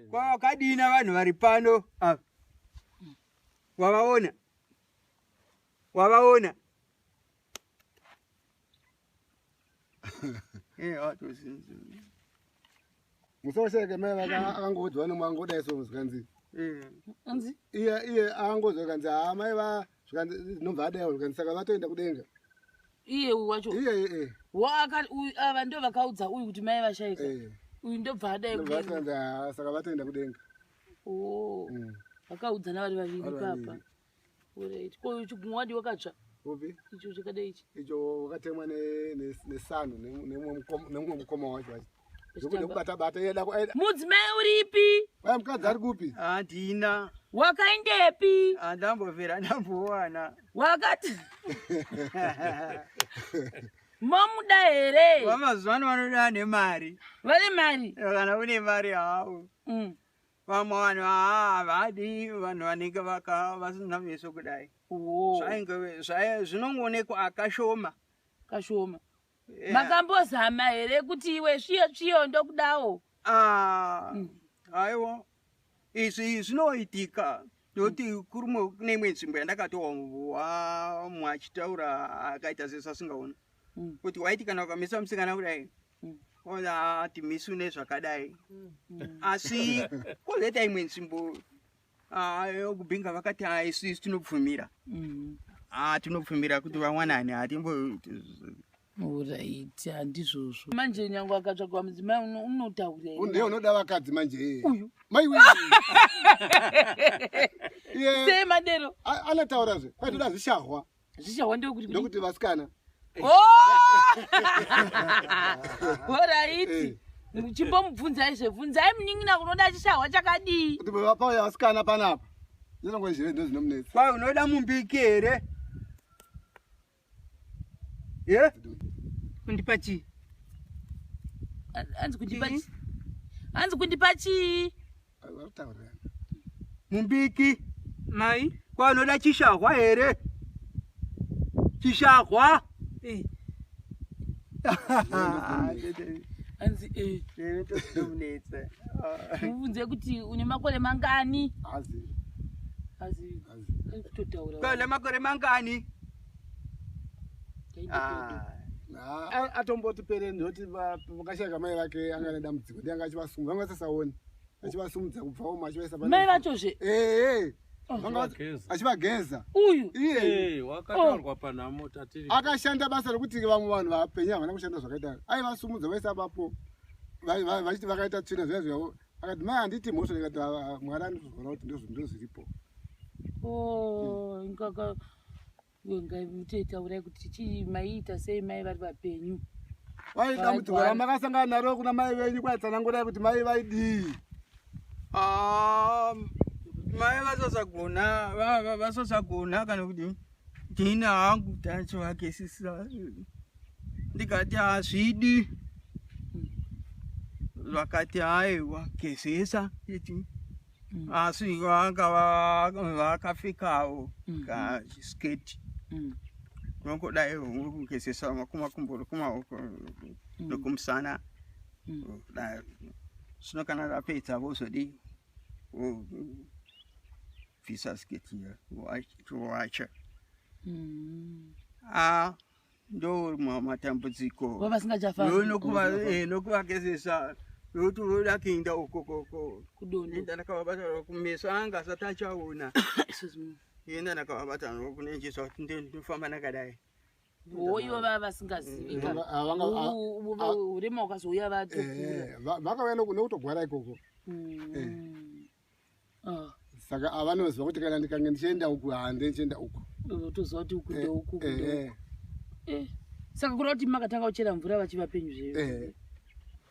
Kwakadina vanhu vari pano ava? Wavaona? Wavaona? Eh, watozinzi. Musawashayika mai vake akangoudzwa nemwe angodai so zvikanzi. Eh. Anzi? Iye iye angozwa zvikanzi haa mai va zvikanzi ndinobva adaiwo zvikanzi saka vatoenda kudenga. Iye uyu wacho. Iye iye. Waka uyu ava ndo vakaudza uyu kuti mai vashaika. Eh. Uyu ndobva adai Ndobva kudenga. zvikanzi haa saka vatoenda kudenga. Oh. Vakaudzana vari vaviri Vari papa. vaviri. Alright. Ko chigunwe wadi wakatsva? Upi? Icho chakadai ichi. Icho wakatemwa nesano nemumwe mukoma wacho wacho. Achitamba. Nekubata bata iye da Mudzimai uripi? Waya mukadzi ari kupi? Handina. Wakaendepi? Handambobvira ndambowana. Wakati Momuda here? Vamazuva ano vanoda nemari. Vane mari? Kana une mari hawo. Vamwe vanhu havadi vanhu vanenge vaka vasina meso kudai. Zvainge zvinongoonekwa akashoma. Kashoma. Yeah. Makambozama here kuti iwe sviyo sviyo ndokudawo? Ah, aiwa. Izvi zvinoitika nokuti kurumwe kune imwe nzvimbo yandakatowa mumwe achitaura akaita sesasingaona kuti waiti kana ukamisa musikana kudai ona ati misi une zvakadai asi kwozoita imwe nzvimbo yokubhinga vakati isu isu tinobvumira tinobvumira kuti vawanane hatimbo Alright, handizvozvo. Manje nyange akatsvagwa mudzimai unotaura here? Ndiye unoda vakadzi manje iye. Uyu. Mai we. Iye. Sei madero? Anotaura zve. Kwai toda zvishahwa. Zvishahwa ndokuti ndokuti vasikana. Oh! Alright. Chimbomubvunzai zve, bvunzai munin'ina unoda chishahwa chakadii? Kuti pauya vasikana panapa. Ndinongo zve ndozvinomunetsa. Kwai unoda mumbiki here? Ye? Kundipa chii? Hanzi kundipa chii? Hanzi kundipa chii? Varikutaurirana. Mumbiki. Mai? Kwai unoda chishahwa here? Chishahwa? Eh. Hanzi eh. Ndinomunetsa. Mubvunze kuti une makore mangani? Hazi. Hazi. Hazi. Kutotaura. Kwai une makore mangani? Atomboti pere ndoti vakashayika mai vake anga ane dambudziko ndiye anga achivasumudza vanga vasasaoni achivasumudza kubva umu achivaisa Mai vachozve? Eh. Vanga achivageza. Uyu. Iye. Eh, wakataurwa panhamo tatiri. Akashanda basa rekuti vamwe vanhu vapenyu havana kushanda zvakaita. Aivasumudza vaisa papo. Vachiti vakaita tsvina zviya zviya. Akati mai handiti mhosva ndikati Mwari anozviona kuti ndozviripo. Oh, ingaka ngaitaurai kuti chii maiita sei mai vari vapenyu? Vai dambudziko ramakasangana naro kuna mai venyu kwaitsanangurai kuti mai vaidii? Mai vasasagona, vasasagona kana kuti ndina hangu tachivagesisa. Ndikati hazvidi. Vakati aiwa gezesa iti. Asi vanga vakapfekawo kachisketi. Nongodai kugezesa makumbo nekumaoko nekumusana. Kudai. Zvino kana rapedza vozodii? Bvisa sketi iya, wacha. Ndo matambudziko. Vavasingachafambi. Nokuvagezesa. Nokuti voda kuenda uko koko. Kudondo. Enda ndakavabata kumeso anga asati achaona. Excuse me. Enda ndakavabata nokunenjesa kuti ndofamba ndakadai. Oh, ivo vava vasingazivi ka. Urema hwakazouya vatokura. Vakauya nekutogwara ikoko. Saka avanoziva kuti kana ndikange ndichienda uku hande ndichienda uku. Toziva kuti uku ndeuku, uku ndeuku. Saka kureva kuti makatanga kuchera mvura vachivapenyu zve?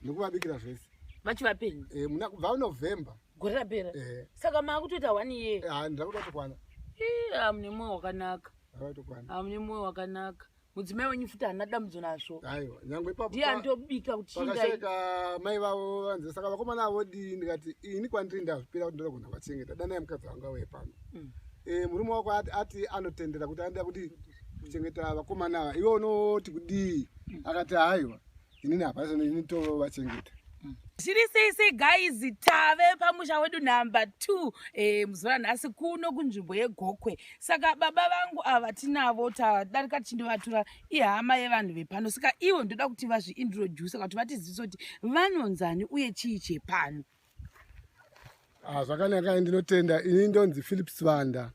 Nekuvabikira zvese. Vachivapenyu? Muna kubva November. Gore rapera? Saka maakutoita 1 year? Ndakuda kutokwana. Mune moyo wakanaka. Ndakutokwana. Mune moyo wakanaka. Mudzimai wenyu futi haana dambudzo nazvo. Aiwa, nyangwe ipapo Ndiye anotobika kuti chinda pakashaika mai vavo vanzi saka vakomana avo dii ndikati ini kwandiri ndazvipira kuti ndinogona kuvachengeta danai mukadzi wangu auye pano. Murume wako ati anotendera kuti anoda kuti kuchengeta vakomana ava iwe unoti kudii? Akati haiwa inini hapana ini tovachengeta. Zviri sei sei guys, tave pamusha wedu number 2 muzuva ranhasi kuno kunzvimbo yeGokwe. Saka baba vangu ava tinavo tadarika tichindovatora ihama yevanhu vepano. Saka ivo ndoda kuti vazviintroduce kuti vatizivise kuti vanonzani uye chii chepano. Zvakanaka, ndinotenda. Ini ndonzi Philip Svanda.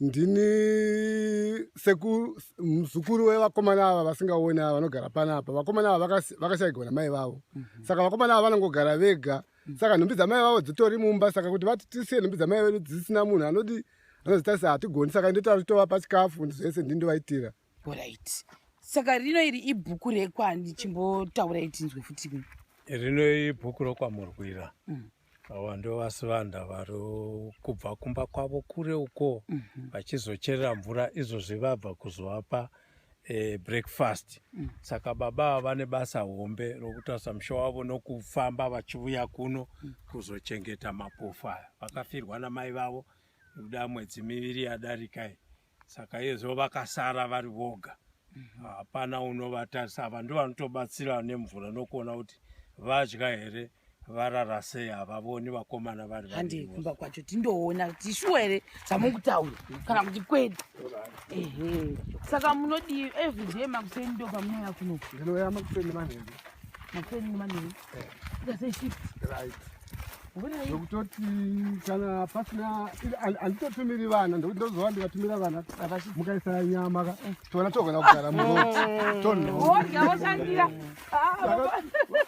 Ndini seku muzukuru wevakomana ava vasingaoni ava vanogara panapa. Vakomana ava vakashayigwa namai vavo, saka vakomana ava vanongogara vega. Saka nhumbi dzamai vavo dzitori mumba, saka kuti vati tisiye nhumbi dzamai vedu dzisina munhu anodi anozitarisa hatigoni. Saka ndotaura kuti tovapa chikafu zvese, ndindovaitira. Alright, saka rino iri ibhuku rekwani? Chimbotaurai tinzwe futi. Rino ibhuku rokwamurwira. Ava ndo vasivanda vari kubva kumba kwavo kure uko vachizocherera mvura. Izvozvi vabva kuzovapa breakfast. Saka baba ava vane basa hombe rokutarisa musha wavo nokufamba vachiuya kuno kuzochengeta mapofu aya. Vakafirwa namai vavo kuda mwedzi 2 yadarika iyi, saka izvo vakasara vari voga, hapana unovatarisa. Ava ndo vanotobatsira nemvura nokuona kuti vadya here, varara sei. Havavoni vakomana vari Handi vaviri vose. Kumba kwacho tindoona kuti shuwa here zvamukutaura kana kuti kwete. Ehe, saka munodii everyday makuseni? Ndo pamunouya kuno? Ndinouya makuseni manheru. Makuseni nemanheru, kuita seshift? Right, nokutoti kana pasina handitotumiri vana, ndokuti ndozova ndikatumira vana mukaisa nyama ka tona togona kugara muroti tonhonga. Odya voshandira.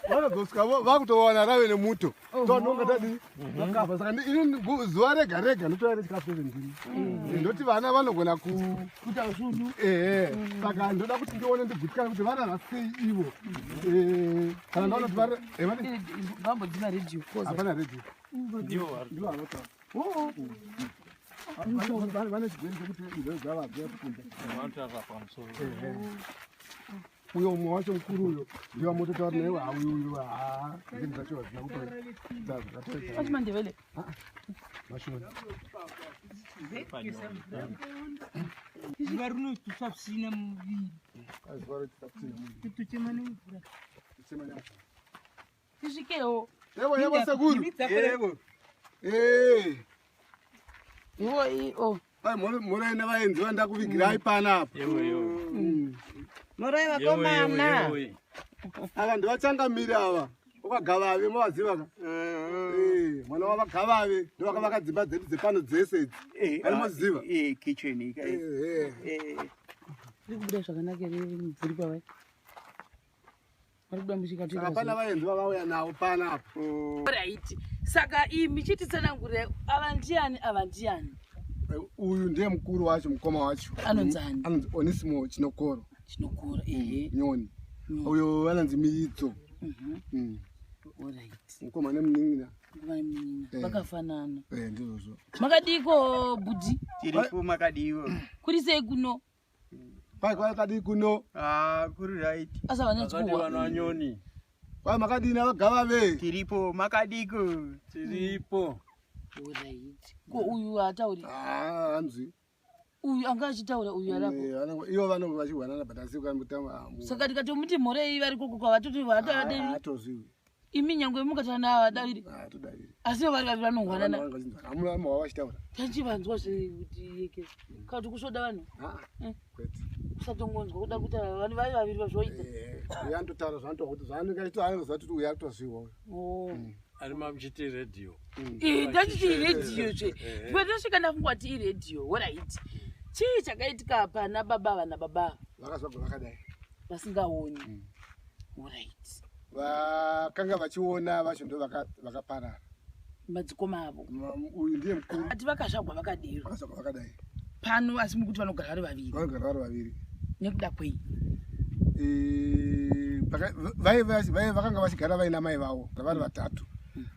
Vanozosvika vakutowana rave nemuto, tononga tadii vakafa. Saka ini zuva rega rega ndotora nechikafu chese ndini, ndoti vana vanogona kuita zvinhu. Ehe, saka ndoda kuti ndione ndigutsikane kuti varara sei ivo. Kana ndaona kuti Vambodzima redhiyo koza. Hapana redhiyo. Ndivo vari Ndivo vanotaura. Vane chigwere chekuti nzeve dzavo hadzinyatsi kunda. Vanotaura pamusoro. Uyo umwe wacho mukuru uyo ndiwo mototaura naye. Uyu uyu haa, zvinhu zvacho hazvina kutoita. Vachi Mandevele? Mashona. Zuva rinotutsva zvisina muviri. Zuva rotutsva kusina muviri. Kutochema nemvura. Tisvikewo. Yebo, yebo, sekuru. Yebo. Eh. Ivo o. Ai, mhoro nevaenzi vandakuvigirai panapa. Yewe, yewe. Murai Yewe, vakomana. yewe, yewe. Aka ndivachangamiri ava wakagavave, mavaziva ka? Eh, mwana wavagavave ndovakavaka dzimba dzedu dzepano dzese idzi. Ari moziva? Kitchen ika. Eh. Iri kubuda zvakanaka here mubvuri pavai vari kuda? Saka Muchikatoita pana vaenzi vavauya navo panapa. Right, saka imi chititsanangurira, ava ndiani, ava ndiani? Uyu ndiye mukuru wacho, mukoma wacho. Anonzi ani? Anonzi Onisimo Chinokoro. Chinokura, ehe. Nyoni. Uyo anonzi Miidzo. Alright. Mukoma nemunin'ina. Nguva yemunina. Eh. Vakafanana. Eh, ndizvozvo. Makadiko bhudhi? Tiripo, makadiwo? Kuri sei kuno? Kwai kwakadii kuno? Ah, kuri right. Asa Vakati vanyatsikuwa. vana vanyoni. Kwai makadini avagavave? Tiripo, makadiko? Tiripo. Alright, ko uyu haatauri? Hanzwi. Uyu anga achitaura uyu arapo. Ivo vanonge vachihwanana, but asi ukamutama. Saka tikatomuti mhorei vari koko kwavatoti vatadaviri. Hatozviwi. Imi nyangwe mukataura navo vadaviri. Hatodaviri. Asi ivo vari vaviri vanohwanana. Hamuna wavachitaura. Tachivanzwa zvekuti yeke kana kuti kusvoda vanhu. Kwete. Kusatongonzwa kuda kuita vanhu vari vaviri vazvoita. Uyu anototaura zvaanotoa kuti zvaanenge achitoa, anoziva kuti uyu akutozviwa uyu. Oh. Ari mamuchiti redhiyo. Ndachiti iredhiyo zve, patosvika ndafunga kuti iredhiyo. Alright, chii chakaitika pana baba vana baba? Vakazvagwa vakadai. Vasingaoni, alright. Vakanga vachiona vacho ndo vakaparara. Madzikoma avo. Uyu ndiye mukuru. Ati vakazvagwa vakadero? Vakazvagwa vakadai. Pano asi muri kuti vanogara vari vaviri? Vanogara vari vaviri. Nekuda kwei? Vakanga vachigara vaina mai vavo vari vatatu.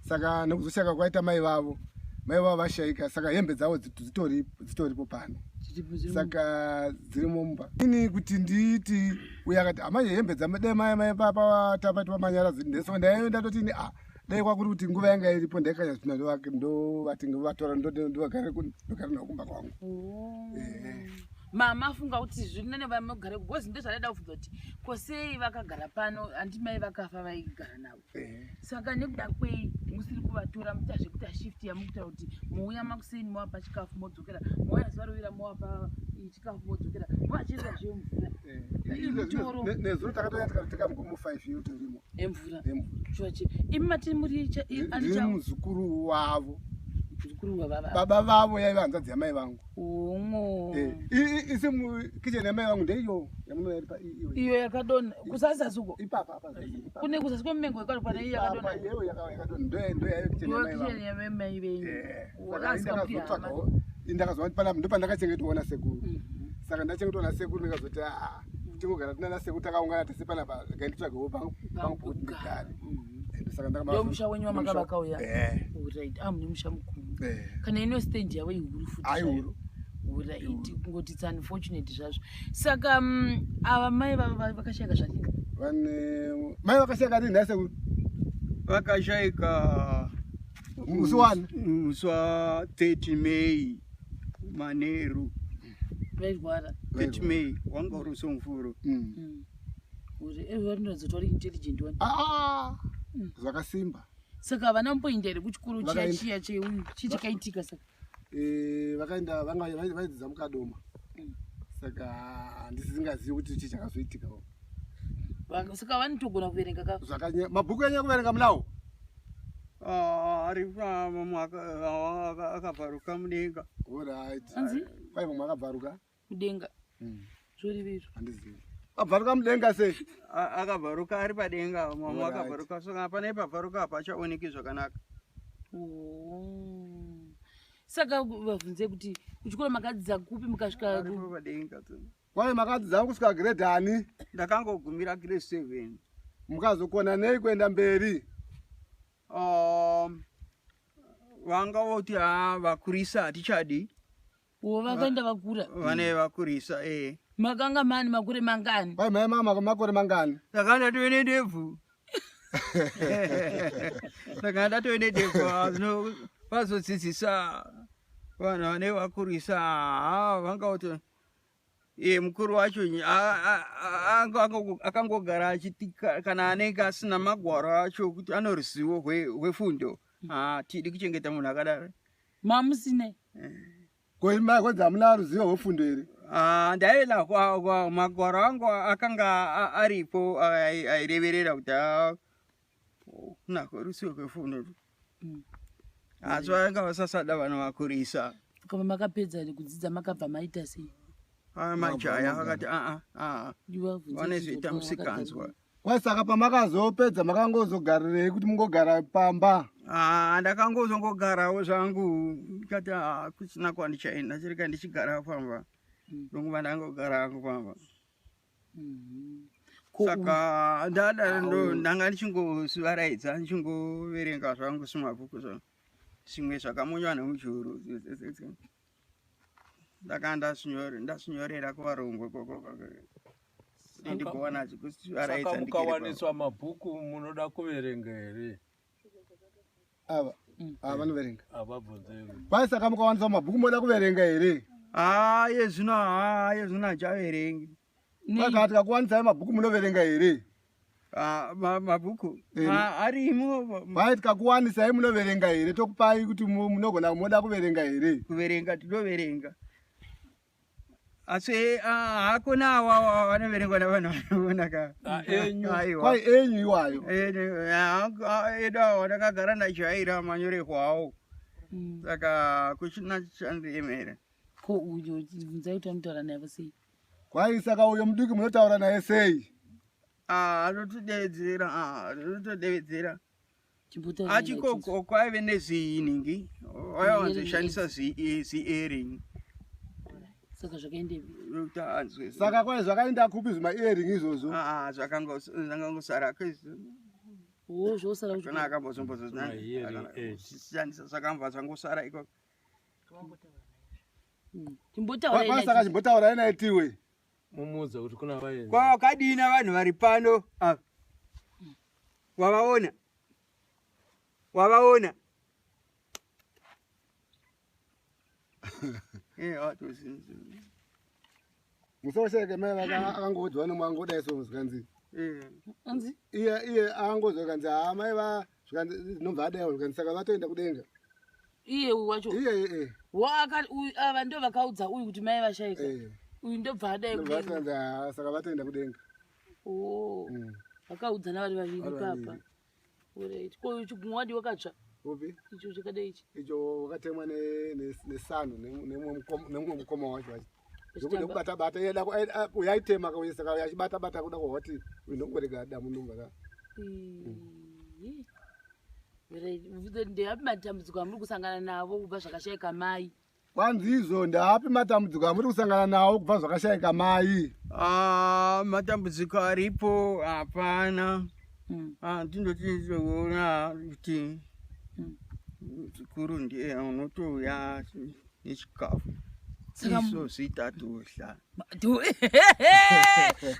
Saka nekuzoshaka kwaita mai vavo, mai vavo vashaika, saka hembe dzavo dzitoripo pano. Saka dzirimo mumba. Ini kuti nditi uyo akati amai hembe dzamdai mai mai papa tapaitwa manyara ndeso ndaienda totini a dai kwakuri kuti nguva yanga iripo ndaikanya zvino ndovati vatora ndogara navo kumba kwangu. Oh. Mama afunga kuti zviri nane vamugare because ndozvadaida kubvunza kuti ko sei vakagara pano, handi mai vakafa vaigara navo. Saka nekuda kwei musiri kuvatora muita zvekuita shift yamukutaura kuti mouya makuseni movapa chikafu modzokera, mouya zuva rovira movapa chikafu modzokera, movachirira zvemvura. Mitoro. Nezuro takatouya tikateka mugomo 5 iyo torimo. Emvura. Emvura. Shuwa che imi mati muri ani Ndiri chavo? muzukuru wavo. Muzukuru wababa. Baba vavo yaiva hanzvadzi yamai vangu. Omwo. Isi kitchen yamai vangu ndeiyo yamunoona iri iyo. Iyo yakadonha kusasasi uko. Ipapa apa ipapa. Kune kusasi kwemumengo ikari pane iyo Ipapa, yakadonha. iyo yakadonha ndo yaiva kitchen Iyo yamai vangu. kitchen yamai venyu. Saka Wakasika kuti hama. ndakazotsvagawo, ndakazoona panapa ndopandakachengetwawo nasekuru. Saka ndachengetwa nasekuru ndikazoti aa tingogara tina nasekuru takaungana tese panapa, regai nditsvagewo pangu pekuti ndigare. Saka Ndo musha wenyu wamakavaka uya? Eh. Alright, ah mune musha mukuru. Eh. Kana ino stand yavo ihuru futi. Ai, zvayo. huru. Alright, kungoti it's unfortunate zvazvo. Saka ava mai vakashayika zvadini? Vane mai vakashayika rini nhai sekuru? Vakashayika Musi wani? Musi wa 30 May manheru. Vairwara. 30 May wanga uri musi womufuro. Uri everyone tori intelligent one. Ah, zvakasimba. Saka havana kumboinda here kuchikoro chiya Vakaenda. chiya cheuyu? Chii chakaitika saka? Vakaenda vanga vaidzidza mukadoma. Saka handisingazivi kuti chii chakazoitikawo. Saka vanotogona kuverenga ka? Zvakanya mabhuku enyu ekuverenga munawo? Ah, ari mamwe akabvaruka mudenga. Alright. Anzi? Kwai vamwe akabvaruka? Mudenga. Zvoreve izvo. Handizivi. Abvaruka mudenga sei? Akabvaruka ari padenga, mamwe Alright. akabvaruka. Saka pane pabvaruka hapachaoneki zvakanaka. Oh. Saka vabvunze kuti kuchikoro makadzidza kupi mukasvika Aripo padenga. Kwai makadzidza kusvika grade ani? Ndakangogumira grade 7. Mukazokona nei kuenda mberi? Vanga voti ha vakurisa hatichadi. Wo vakaenda vakura. Vane vakurisa eh. Makanga mani makore mangani? Kwai mai mama makore mangani? Ndakanga ndatove nedebvu. Ndakanga ndatove nedebvu, zvino vazodzidzisa vanhu vane vakurisa, ha vanga voti iye mukuru wacho akangogara achiti kana anenge asina magwaro acho kuti ano ruzivo rwefundo, hatidi kuchengeta munhu akadaro. Mamusine? Ko mai kwanzi hamuna ruzivo rwefundo here? Ndaienda magwaro angu akanga aripo aireverera kuti nako ruzivo rwefundo. Asi vanga vasasada vanhu vakurisa. Kama makapedza kudzidza makabva maita sei? Majaya vakati aa, aa. Ndivabvunze Vanozoita kuti musikanzwa. Kwai saka pamakazopedza makangozogarirei kuti mungogara pamba? Ndakangozongogarawo zvangu, ndikati kusina kwandichaenda, chirika ndichigara pamba. Ndonguva ndangogara hangu pamba. Saka ndadaro ndanga ndichingozvivaraidza, ndichingoverenga zvangu zvimabhuku zvangu. Zvimwe zvakamonywa nemujuru. Ndakanga ndazvinyorera kuvarungu ikoko. Ndigowana zvekuzvivaraidza Saka ndigere pamba. mukawaniswa mabhuku munoda kuverenga here? Ava, ava vanoverenga. Havabvunze. Kwai saka mukawaniswa mabhuku moda kuverenga here? Iye zvino, iye zvino hachaverengi. Nei? Kwai tikakuwanisai mabhuku munoverenga here? Mabhuku? Arimo. Kwai tikakuwanisai munoverenga here? Tokupai kuti munogona moda kuverenga here? Kuverenga tinoverenga. Asi hakuna awa vanoverengwa navanhu vanoona ka. Enyu. Aiwa. Kwai enyu iwayo. Edu awa ndakagara ndajaira manyorerwo awo. Saka kuchina chandiemera. Ko uyo bvunzai kuti anotaura naye sei? Kwai saka uyo mudiki munotaura naye sei? Anotodevedzera, anotodevedzera. Chimbotaura naye Achiko tinzwe. kwaive neziiningi, waiwanzoshandisa zi-earring. Saka zvakaendepi? Kuti anzwe. Saka kwai zvakaenda kupi zvima-earring izvozvo? Zvakangosara. Wo zvosara kuti Kana akambozombozo Ma-hearing aids. shandisa zvakambva zvangosara ikoko. Chimbotaura Kwai saka chimbotaurai naye tiwe. Mumuudze kuti kuna vaenzi. Kwakadina vanhu vari pano ava? Wavaona? Wavaona? Musi washaika mai vake akangoudzwa nemwe angodai so zvikanzi Anzi? Iye iye angodzwa zvikanzi haa mai va zvikanzi ndinobva adaiwo zvikanzi saka vatoenda kudenga. Iye uyu wacho. Iye iye. Waka uyu ava ndo vakaudza uyu kuti mai vashaika. Uyu ndobva adai Ndobva kudenga. zvikanzi haa saka vatoenda kudenga. Oh. Vakaudzana vari vaviri Vari papa. vaviri. Alright. Ko uyu chigunwe wadi wakatsva? Upi? Icho chakadai ichi. Icho wakatemwa nesano nemumwe mukoma wacho wacho. Vachitamba. Nekuda kubata bata uyaitema kauye saka achibata bata kuda kuhoti uyu ndongorega damu ndobva ra. Ii. Alright. Ndeapi matambudziko amuri kusangana navo kubva zvakashaika mai? Kwanzi izvo ndaapi matambudziko amuri kusangana nawo kubva zvakashaika mai? Ah, matambudziko aripo hapana. Ah, ndindotizoona kuti muzukuru ndiye unotouya nechikafu. Saka Iso zvitatodya.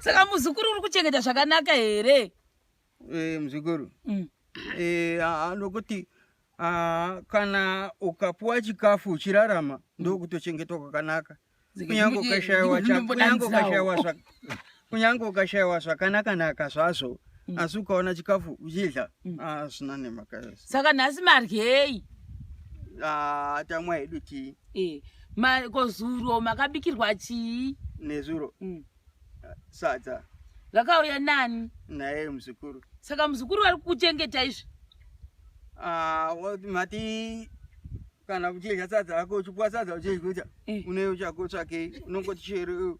Saka muzukuru uri kuchengeta zvakanaka here? Muzukuru. Nokuti kana ukapuwa chikafu uchirarama ndokutochengetwa kwakanaka. Kunyange ukashayiwa kunyange ukashayiwa kunyange ukashayiwa zvakanaka-naka zvazvo, asi ukaona chikafu uchidya, hazvina nemhaka yose. Saka nhasi maryei? Tamwa hedu tii. Kozuro makabikirwa chii? Nezuro? Sadza. Rakauya nani? Naye muzukuru. Saka muzukuru vari kukuchengeta izvi? Mati kana uchidya sadza rako uchipuwa sadza uchidya, une uchakotsvakei, unongoti chero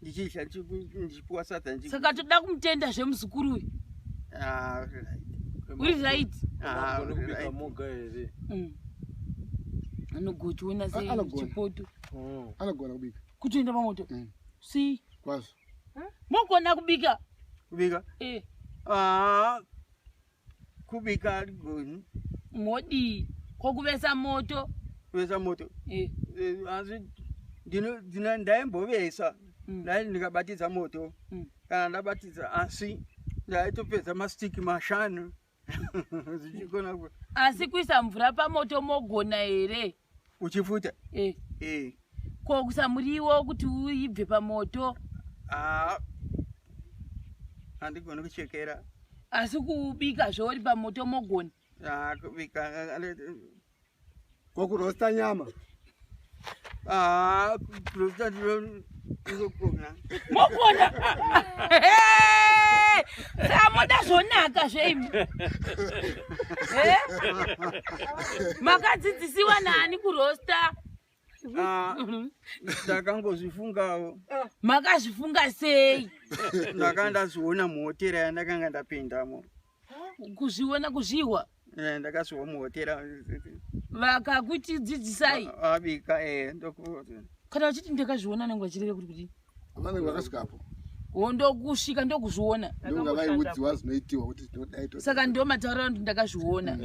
ndichidya ndichipuwa sadza ndichi- Saka toda kumutenda zvemuzukuru uyu. Right. Uri right? Unogona Uri kubika right. moga here? Anogochiona sei Anogona. chipoto? Anogona kubika. Kutoenda pamoto? Si. Kwazvo. Mogona kubika? Kubika? Kubika aligoni. Modii? Kokuvesa moto? Kuvesa moto? Asi ndaimbovesa. Ndai ndikabatidza moto. Kana ndabatidza asi ndaitopedza masitiki mashanu. Zvichikona ku- Asi kuisa mvura pamoto mogona here? Uchifuta? Ko kuisa muriwo kuti uibve pamoto? Handigoni kuchekera. Asi kubika zvauri pamoto mogona? Kubika, Ko kurosta nyama? Kurosta ndinogona. Mogona? Saka moda zvonaka zveimi? Makadzidzisiwa nani kurosta? Ndakangozvifungawo. Makazvifunga sei? Ndakanga ndazviona muhotera yandakanga ndapindamo. Kuzviona kuzvihwa? Ndakazviwa muhotera. Vakakuchidzidzisai? Vabika, ndoku- Kana vachiti ndakazviona nenge vachireva kuti kudii? Vanenge vakasvikapo. Ndokusvika ndokuzviona. Ndonga vaiudziwa zvinoitiwa kuti tinodai to- Saka ndo matauriro anoti ndakazviona.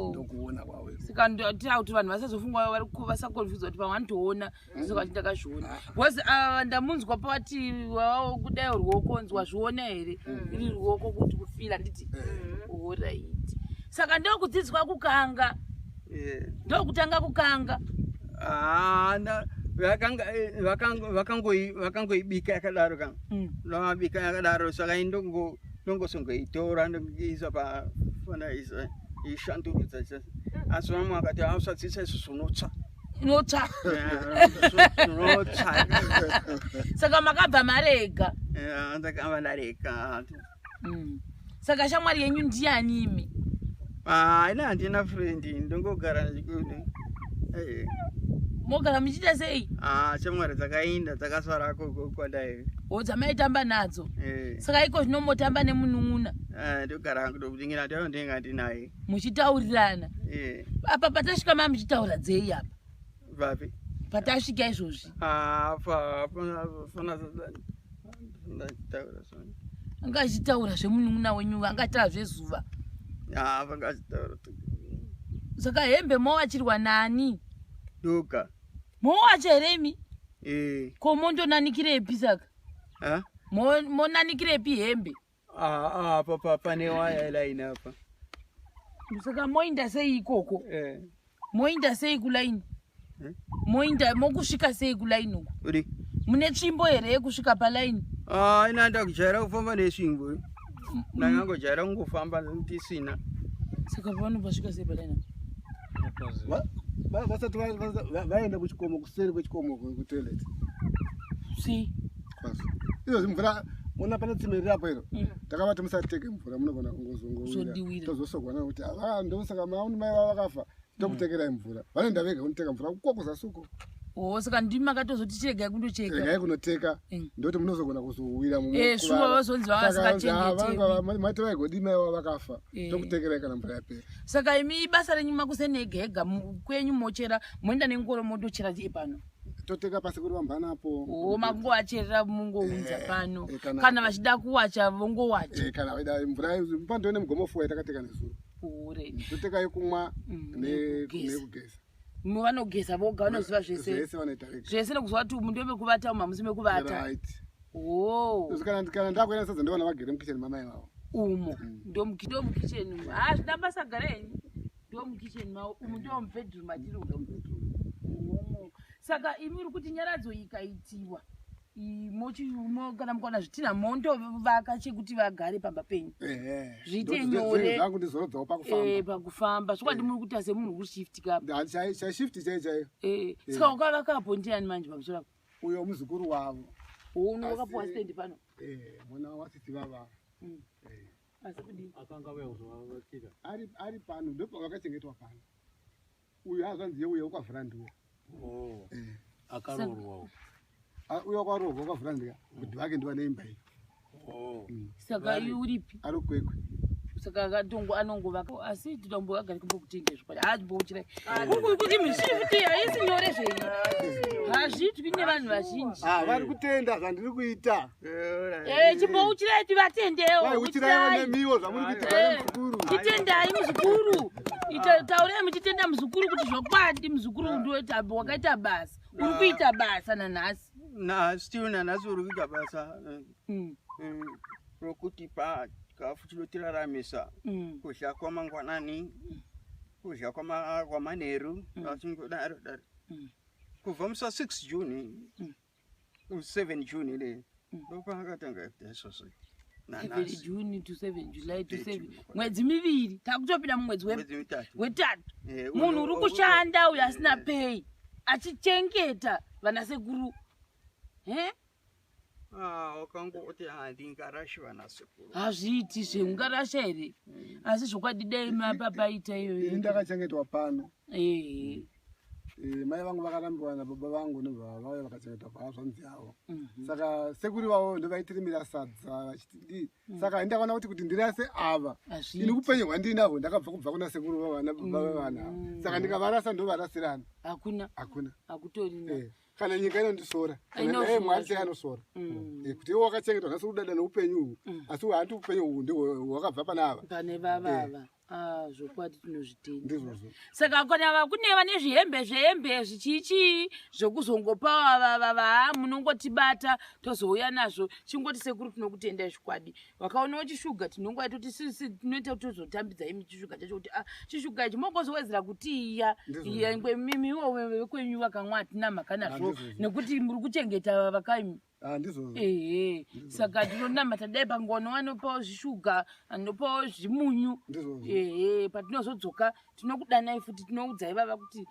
Ndokuona kwavo. Saka ndotira kuti vanhu vasazofunga vari vasakonfuse kuti pamwe vanotoona saka vati ndakazviona. Because ndamunzwa pavati wava kudai ruoko nzwa zviona here? Iri ruoko kuti kufila nditi. Alright. Saka ndokudzidzwa kukanga. Ndokutanga kukanga. Vakangoibika yakadaro ka. Vabika yakadaro saka ndongosongoitora ndongoisa pa fana isa ishandurudza isa. Asi vamwe vakati usadzidzisa izvo zvinotsva. Inotsva. Zvinotsva. Saka makabva marega. Ndakabva ndarega. Saka shamwari yenyu ndiani imi? Ina handina friend, ndongogara ndichikuti. Mogara muchiita sei? Shamwari dzakainda dzakasara kwadai. O, dzamaitamba nadzo. Saka iko zvino motamba nemunun'una? Ndogara hangu ndokutingira ndaiva ndinenge ndinaye. Muchitaurirana. Apa patasvika maa muchitaura dzei apa? Vapi? Patasvika izvozvi. Fana ndachitaura zvona. Anga achitaura zvemunun'una wenyu, anga achitaura zvezuva. Vanga achitaura. Saka hembe mowachirwa nani? Ndoga. Mowacha here imi? Ko mondonanikirepi saka? Ha? Monanikirepi hembe? Apa pane waya line apa. Saka moinda sei ikoko? Moinda sei kulaini? Moinda mokusvika sei kulaini uko? Uri? Mune tsvimbo here yekusvika palaini? Ah, ina ndakujaira kufamba nesvimbo. Ndakangojaira kungofamba tisina. Saka pavanopasvika sei palaini? Vasati vaenda kuchikomo, kuseri kwechikomo kutoilet. Sei? Izvozvi mvura mona pane tsime riri apo iro. Takavati musateke mvura, munogona kungozongowira. Tozosogwa nayo kuti ava ndosaka mauni mai vavo vakafa, tokutekerai mvura. Vanoenda vega kunoteka mvura uko kuzasi uko. Oh, saka ndimi makatozoti chiregai kundocheka. Regai kunoteka, ndoti munozogona kuzowira. Shuwa vazonzi vavasingachengeteki. Maiti vaigodi mai vavo vakafa, tokutekerai kana mvura yapera. Saka imi basa renyu makuseni ega ega kwenyu mochera, moenda nengoro mondochera pano. Toteka pasi kuri vambanapo. O, makungovacherera mungounza pano. Kana vachida kuwacha vongowacha. Kana vaida mvura pandoone mugomofuwa yatakateka nezuro. Ure. Toteka yekumwa nekugeza. Vanogeza voga, vanoziva zvese. Zvese vanoita vega. Zvese nekuziva kuti umu ndomekuvata, umu hamusi mekuvata. Right. Kana ndakuenda sadza ndoona vagere mukicheni mamai vavo. Umo ndomukicheni umu. Ha, zvina basa, gara henyu. Ndomukicheni mavo umu, ndomubedroom matiri umu. Saka imi uri kuti nyaradzo ikaitiwa, kana mukaona zvitina mondovaka chekuti vagare pamba penyu. Zviite nyore. Zvangu ndizorodzawo pakufamba. Pakufamba zvokwadi muri kuita semunhu kushift kapa. Chashift chaiyo chaiyo. Saka wakavakapo ndiani manje pamusoro apo? Uyo muzukuru wavo. Uno wakapuwa stendi pano? Mwana wasisi vava. Asi kudii? Akanga auya kuzovavakira. Ari pano, ndopavakachengetwa pano. Uyu hazvanzi uyo wakavhura ndiwo. Akaroorwawo? Uyo wakaroorwa wakavhura ndika kuti vake ndiva neimba iyi. Saka iwe uripi? Ari Kwekwe. Saka akatongo anongovaka, asi titombo agari kumbokutenga zvokwadi haachimbochirai kuti mishifuti haisi nyore zvenyu, hazviitwi nevanhu vazhinji. Vari kutenda zvandiri kuita. Chimbouchirai tivatendewo. Uchirai nemiwo zvamuri kuita, muzukuru. Titendai muzukuru. Taurai muchitenda muzukuru kuti zvokwadi muzukuru ndoita wakaita basa, uri kuita basa nanhasi. Na still nanhasi uri kuita basa rokutipa chikafu chinotiraramisa, kudya kwamangwanani, kudya kwamanheru, achingodaro daro kubva musi wa6 June, 7 June le ndopaakatanga kuita izvozvo. 7 June to 7 July to 7, mwedzi 2, takutopinda mumwedzi Mwedzi 3. Wetatu. Munhu uri kushanda uyo asina pay, achichengeta vanasekuru, he? Ah, wakangoti handingarashi vanasekuru. Hazviiti zveungarasha here? Asi zvokwadi dai mapapaita Ini iyoyo. ndakachengetwa pano. Mai vangu vakarambiwa nababa vangu, nebva vauya vakachengetwa pahazvanzi yavo. Saka sekuri vavo ndovaitirimira sadza vachitidii. Saka ndakaona kuti ndirase ava, ini upenyu hwandinahwo ndakabva kubva kuna sekuru vavana, baba vevana ava. Saka ndikavarasa ndovarasirana? Hakuna. Hakuna. Hakutorina. Kana nyika inondisora. Inosora. Mwari chai anosora. Kuti iwe wakachengetwa nhasi udada neupenyu uhu, asi hanti upenyu uhu ndihwo hwakabva pana ava. Pane vavava. Ah, zvokwadi tinozvitenda. Ndizvozvo. Saka kana kune vane zvihembe, zvehembe zvichichii zvokuzongopa vavava, munongotibata tozouya nazvo. Chingoti sekuru tinokutendai zvokwadi. Vakaonawo chishuga tinongoita kuti sisi tinoita kuti tozotambidza imi chishuga chacho, kuti ah, chishuga ichi mogozowedzera kutiya. Ndizvozvo. Mimiwo vekwenyu vakamwa hatina mhaka nazvo. Ndizvozvo. Nekuti muri kuchengeta vakaimi. Ah, ndizvozvo. Ehe, saka tinonamata dai pangono vanopawo zvishuga, anopawo zvimunyu. Ndizvozvo. Ehe, patinozodzoka tinokudanai futi, tinoudzai vava kuti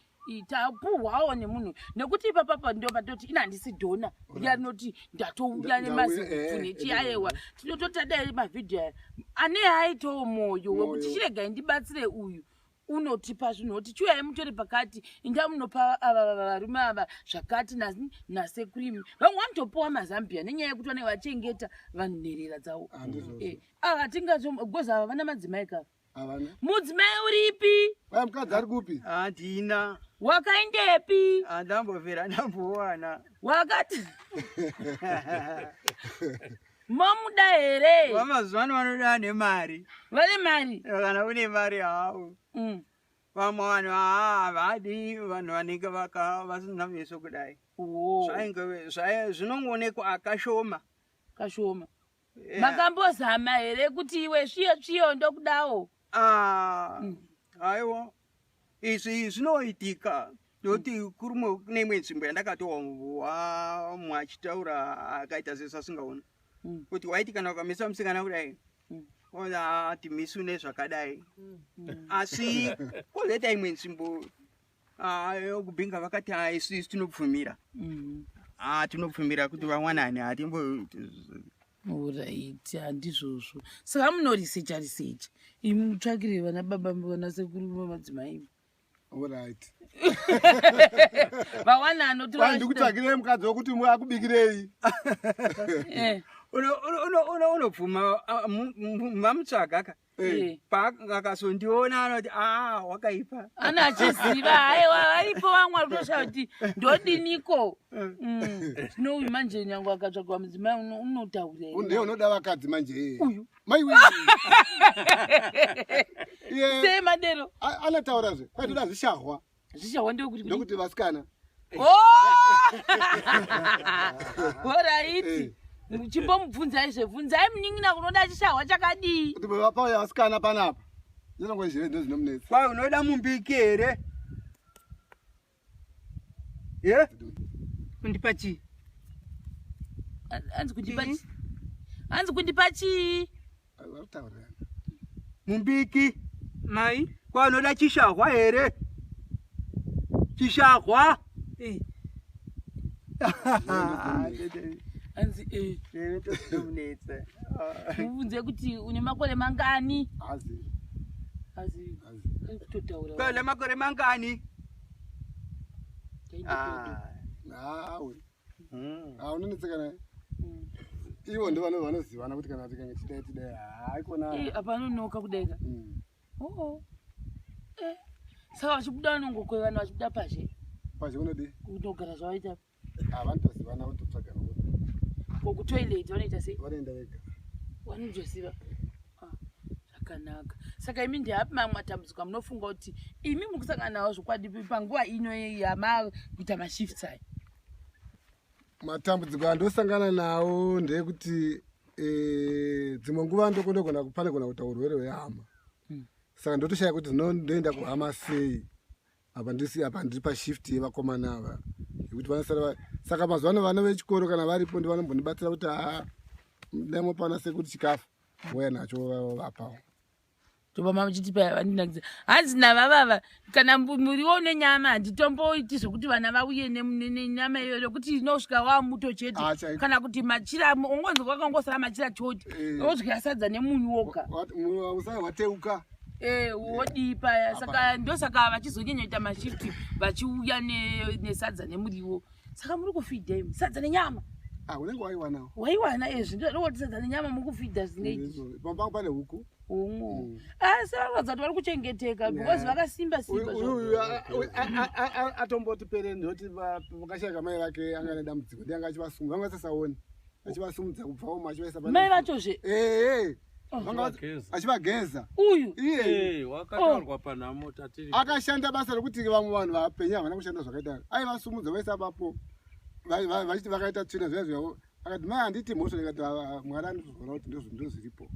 tapuhwawo nemunhu, nekuti ipapapa ndo patoti ina handisi donor riya rinoti ndatouya nemazipfu nechiayewa. Tinototi dai mavhidhiyo aya ane aitawo mwoyo wekuti Mwoyo. chiregai ndibatsire uyu, unotipa zvinhu oti chiuyai mutore pakati, inda munopa ava varume ava zvakati nasekurimi. Vamwe vanotopiwa mazambia nenyaya yekuti vanenge vachengeta vanhu nherera dzavo. Ah, ndizvozvo. Ava hatingagozi ava vana madzimai kava? Havana. Mudzimai uripi? Vaya mukadzi ari kupi? Handina. Wakaendepi? Handambobvira ndambowana. Wakati momuda here? Vamazuva ano vanoda nemari. Vane mari. Kana une mari hawo. Vamwe vanhu havadi vanhu vanenge vasina meso kudai. Wo. Zvinongoonekwa akashoma. Kashoma. Makambozama here kuti iwe sviyo tsviyo ndokudawo? Ah, aiwa, izvi zvinoitika. Nokuti kurumwe kune imwe nzvimbo yandakatowa mumwe achitaura akaita sesasingaoni kuti waiti kana ukamisa musikana kudai ona ati misi une zvakadai. Asi kwozoita imwe nzvimbo yokubhinga vakati isu isu tinobvumira. Tinobvumira kuti vawanane hatimbo. Alright, handizvozvo. Saka munorisecha risecha imi mutsvakire vana baba, vana sekuru, vamadzimai. Alright. Vawanano. Kwai ndikutsvakirei mukadzi wokuti akubikirei. Unobvuma mamutsvaga ka. Paakazondiona anoti a wakaipa. Ana achiziva, haiwa, varipo vamwe vari kutoshaya kuti ndodiniko. Zvino uyu manje nyange akatsvagwa mudzimai unotaura here? Ndiye unoda vakadzi manje. Uyu. Maiwe. Iye Sei madero? Anotaurazve kwai toda zvishahwa. Zvishahwa ndekuti? Ndokuti vasikana. Alright. Chimbomubvunzai zve, bvunzai munin'ina, unoda chishahwa chakadii? Kuti pauya vasikana panapa ndinongozvive ndo zvinomunetsa. Kwai unoda mumbiki here ye? Kundipa chii? Hanzi kundipa chii? Hanzi kundipa chii? Varikutaurirana. Mumbiki. Mai. Kwai unoda chishahwa here, chishahwa? Hanzi eh. Zvinomunetsa. Mubvunze kuti une makore mangani. Azi. Azi. Azi. Ari kutotaura. Kwai une makore mangani? Taitotodo. Hawe. Unonetseka naye. Ivo ndo vanozivana kuti kana tikange tidai tidai haikona. Eh, apa anonoka kudaika. Oo. Eh. Saka vachibuda vanongokweva vanhu vachibuda pazhe? Pazhe unodii? Kunogara zvavaita. Vanotozivana, vanototsvagana. Ko kutoilet vanoita sei? Vanoenda vega. Vanotoziva. Ah, zvakanaka. Saka imi ndeapi mamwe matambudziko amunofunga kuti imi muri kusangana nawo zvokwadi panguva ino yamakuita mashifts aya? Matambudziko andosangana nawo ndeyekuti dzimwe nguva ndokondogona panogona kuita urwere hwehama. Saka ndotoshaya kuti ndoenda kuhama sei apa ndisi apa ndiri pashift yevakomana ava yekuti vanosara saka mazuva ano vana vechikoro kana varipo ndivanombondibatsira kuti haa, ndamopana sekuti chikafu vouya nacho vapawo. Toba mamuchiti paya vandinakidza, hanzi navavava kana muriwo nenyama handitomboiti zvekuti vana vauye nenyama iyoyo nekuti inosvika wamuto chete. Ah, chaiko. Kana kuti machira ungonzi kwakangosara machira choti odya sadza nemunyu woga. Usai wateuka. Eh, wodii paya? Saka ndosaka vachizonyanya kuita mashifti vachiuya nesadza nemuriwo. Saka muri kufidha imi sadza nenyama? Ah, unenge waiwanawo. Waiwana ezvi, ndoti sadza nenyama muri kufidha zvingaiti. Pamba pangu pane huku. Umwe asi vakaratidza kuti vari kuchengeteka because vakasimba simba. Uyu uyu atomboti pere ndoti vakashayika mai vake anga nedambudziko, ndiye anga achivasumudza, vanga vasasaoni, achivasumudza kubva umo achivaisa Mai vachozve? Ee. Achivageza. Achivageza. Uyu? Iye. Eh, wakataurwa panhamo tatiri. Akashanda basa rekuti vamwe vanhu vapenyu havana kushanda zvakaita. Aivasumudza vaisa papo vachiti vakaita tsvina zviya zviya, akati mai handiti mhosva, ndikati "Ah, Mwari anozviona kuti ndozviripo."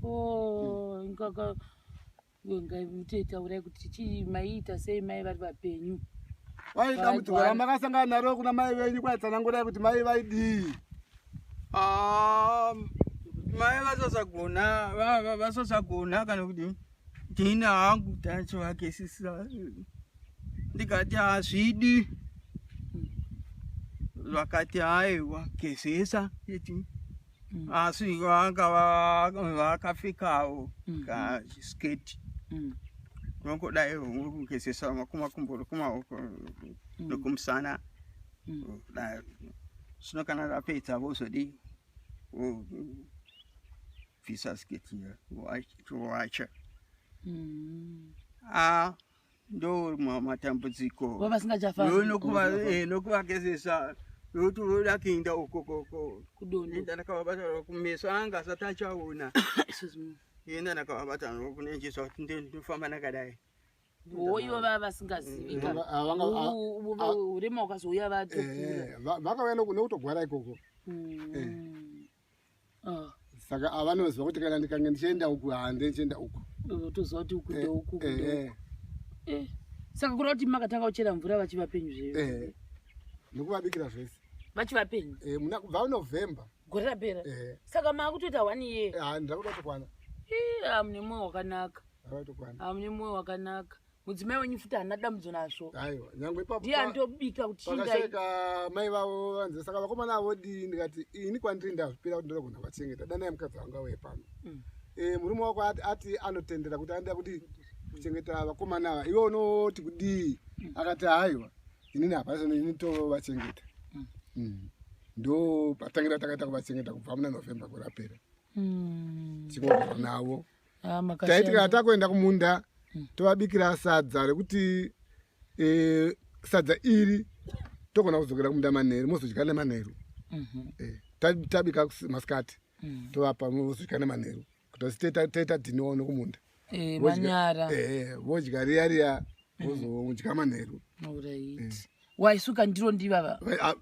Oh, ingaka ngaitaurai kuti chii maiita sei mai vari vapenyu? Vai dambudziko Varwara. ramakasangana naro kuna mai venyu, kwaitsanangurai kuti mai vaidii. Ah, mai vasasagona vasasagona kana kuti ndina hangu tachivakesisa, ndikati hazvidi, vakati aiwa, gezesa iti. Asi vanga vakapfekawo kachisketi. Nongodai kugezesa makumbo nokumaoko nokumusana kudai. Zvino kana rapedza vozodii? Bvisa sketi wacha. A ndo matambudziko. Vavasingachafambi. Nokuvagezesa nokuti voda kuinda ukokoko. Kudondo. Enda ndakavabata kumeso anga asati achaona. Excuse me. Enda ndakavabata nokunenjesa kuti ndofamba nakadai. O, ivo vava vasingazivi ka. Urema hukazouya vatokura. Vakauya nekutogwara ikoko. Ah, Saka avanoziva kuti kana ndikange ndichienda uku, hande ndichienda uku. Toziva kuti uku ndeuku, uku ndeuku. Saka kureva kuti makatanga kuchera mvura vachivapenyu zveyo? Eh, nekuvabikira zvese. Vachivapenyu? Eh, muna kubva November. Gore rapera? Eh. Saka maakutoita one year? Ah, ndakuda kutokwana. Ii, ah, mune mwoyo wakanaka. Ndakuda kutokwana. Ah, mune mwoyo wakanaka. Mudzimai wenyu futi haana dambudzo nazvo. Aiwa, nyangwe ipapo. Ndiye anotobika kuti chindai. Pakashaika mai vavo vanzi saka vakomana avo vodii, ndikati ini kwandiri ndazvipira kuti ndinogona kuvachengeta. Danai mukadzi wangu auye pano. Murume wako ati anotendera kuti anoda kuti kuchengeta vakomana ava, iwe unoti kudii? Akati haiwa, inini hapana, ini tovachengeta. Ndo patangira takaita kuvachengeta kubva muna November gore rapera. Tichingogara navo. Ah, makashanda. Taiti kana takuenda kumunda tovabikira sadza rekuti sadza iri togona kudzokera kumunda manheru, mozodya nemanheru. Tabika masikati tovapa, mozodya nemanheru kuti asi toita dhiniwo nekumunda. Vanyara. Vodya riya riya vozodya manheru. Alright. Waisuka ndiro ndivava?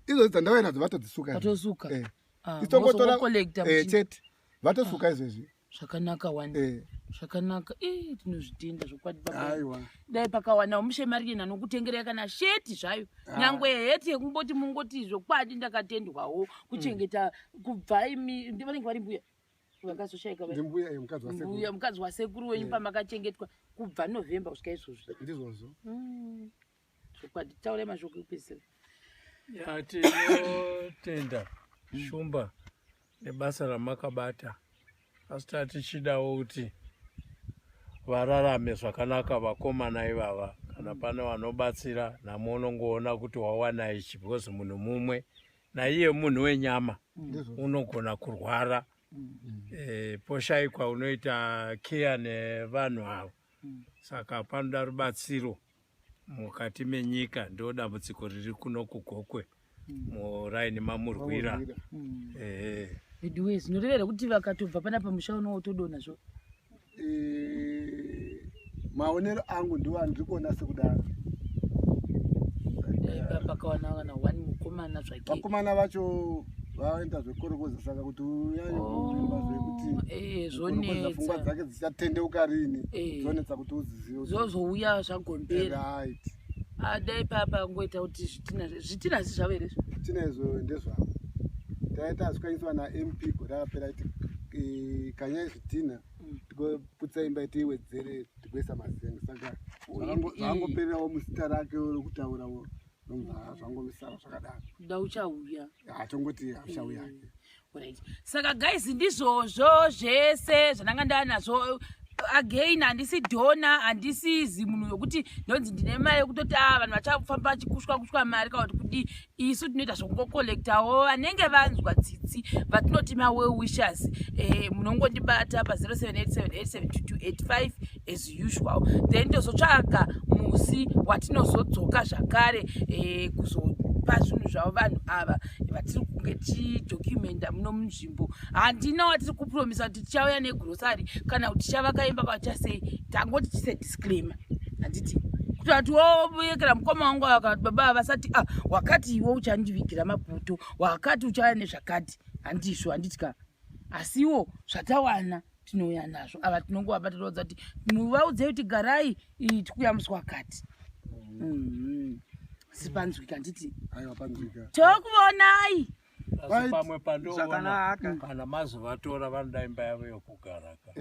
Izvozvi dzandauya nadzo vatodzisuka. Vatosuka? Ah, Itongotora mozocollecta chete vatosuka izvezvi. Zvakanaka wani. Zvakanaka. Tinozvitenda zvokwadi baba. Aiwa. Dai pakawanawo mushemariyeni anokutengerai kana sheti zvayo. Nyangwe heti yekumboti mungoti zvokwadi ndakatendwawo kuchengeta kubva imi vanenge vari mbuya vakazoshaika vai. Ndimbuya, mukadzi wasekuru. Mbuya mukadzi wasekuru wenyu pamakachengetwa kubva November kusvika izvozvi. Ndizvozvo. Zvokwadi taurai mashoko ekupedzisira. Ya, tinotenda Shumba nebasa ramakabata, asi tatichidawo kuti vararame zvakanaka vakomana ivava. Kana pane vanobatsira namo, unongoona kuti wawana ichi, because munhu mumwe naiye munhu wenyama unogona kurwara, poshayikwa unoita keya nevanhu ava. Saka panoda rubatsiro mukati menyika. Ndo dambudziko riri kuno kuGokwe muraini maMurwira. Mamurwira. Ehe. Veduwe, zvinoreva kuti vakatobva panapa musha uno wotodonha zvo? Maonero angu ndiwo andiri kuona sekudaro. Dai pakawana kana one mukomana zvake. Vakomana vacho vaenda zvekorokoza, saka kuti unyanye kuvimba zvekuti korokoza pfungwa Zvonetsa. dzake dzichatendeuka rini, zvonetsa kuti uzizive Zvozouya zvagombera. Right. Ah, dai papa ngoita kuti zvitina zvitina si zvavo here izvo? Zvitina izvo ndezvavo, taita zvikanyiswa naMP gore rapera iti kanyai zvitina tigoputsa imba, tiiwedzere, tigoisa mazenga. Saka zvangopererawo muzita rake rokutaurawo, zvangomisara zvakadaro. Kuda uchauya. Hatongoti hauchauya yake. Right. Saka guys, ndizvozvo zvese zvandanga ndanazvo. Again, handisi donor, handisi zimunhu yokuti ndonzi ndine mari yekutoti a vanhu vachafamba vachikushwa kushwa mari kana kuti kudii. Isu tinoita zvokungocollectawo vanenge vanzwa tsitsi, vatinoti mawell wishers. Munongondibata pa0787872285 as usual. Then tozotsvaga musi watinozodzoka zvakare kuzopa zvinhu zvavo vanhu ava vatiri kunge tichidocumenta muno munzvimbo. Handina watiri kupromisa kuti tichauya negrocery kana kuti tichavaka imba kana tichasei. Tangoti tise disclaimer, handiti? Kuti ati woyekera mukoma wangu ava kana kuti baba ava vasati a wakati iwe uchandivigira maputo, wakati uchauya nezvakati. Handizvo, handiti ka? Asiwo zvatawana tinouya nazvo. Ava tinongovabata, toudza kuti muvaudzei kuti garai, tikuya musi wakati. Sipanzwika, handiti? Aiwa, panzwika. Tokuvonai. Asi pamwe pandoona Zvakanaka. kana mazuvatora, vanoda imba yavo yokugara ka.